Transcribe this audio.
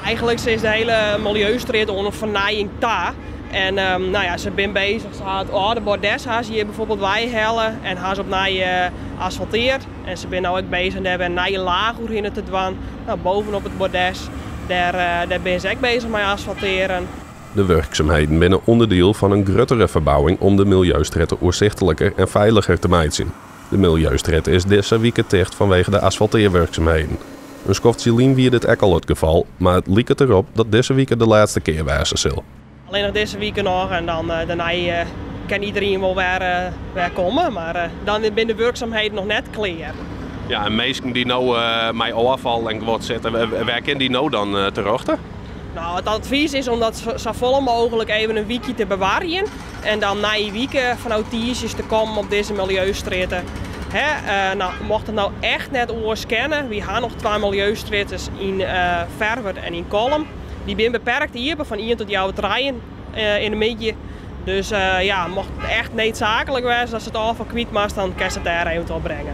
Eigenlik is de hiele miljeustrjitte oan in fernijing ta. En no ja, se binne bezich. Se ha it âlde bordes ha se hjir bijvoorbeeld weihelle en ha se opnij asfalteard. En se binne no ek bezich dêr wer in nije laach oerhinne te dwaan. No, bovenop it bordes, dêr, dêr binne se ek bezich mei asfaltearen. De wurksumheden binne ûnderdiel fan in gruttere ferbouwing om de miljeustrjitte oersichtliker en feiliger te meitsjen. De miljeustrjitte is dizze wike ticht fanwege de asfaltearwurksumheden. In skoftsje lyn wie dit ek al it gefal, mar it liket derop dat dizze wike de lêste kear wêze sil. Allinnich dizze wike noch en dan dêrnei kin iderien wol wer, wer komme. Mar dan binne de wurksumheden noch net klear. Ja, en minsken dy't no mei ôffal en guod sitte, wêr kinne dy no dan terjochte? No, it advys is om dat safolle mooglik even in wykje te bewarjen. En dan nije wike fanôf tiisdeis te kommen op dizze miljeustrjitte. Hè, no, mocht it no echt net oars kinne, wy ha noch twa miljeustrjittes yn Ferwert en yn Kollum. Dy binne beperkt iepen fan 1 tot 2:30 yn de middei. Dus ja, mocht it echt needsaaklik wêze dat se it ôffal kwyt moast, dan kinst it dêr eventueel bringe.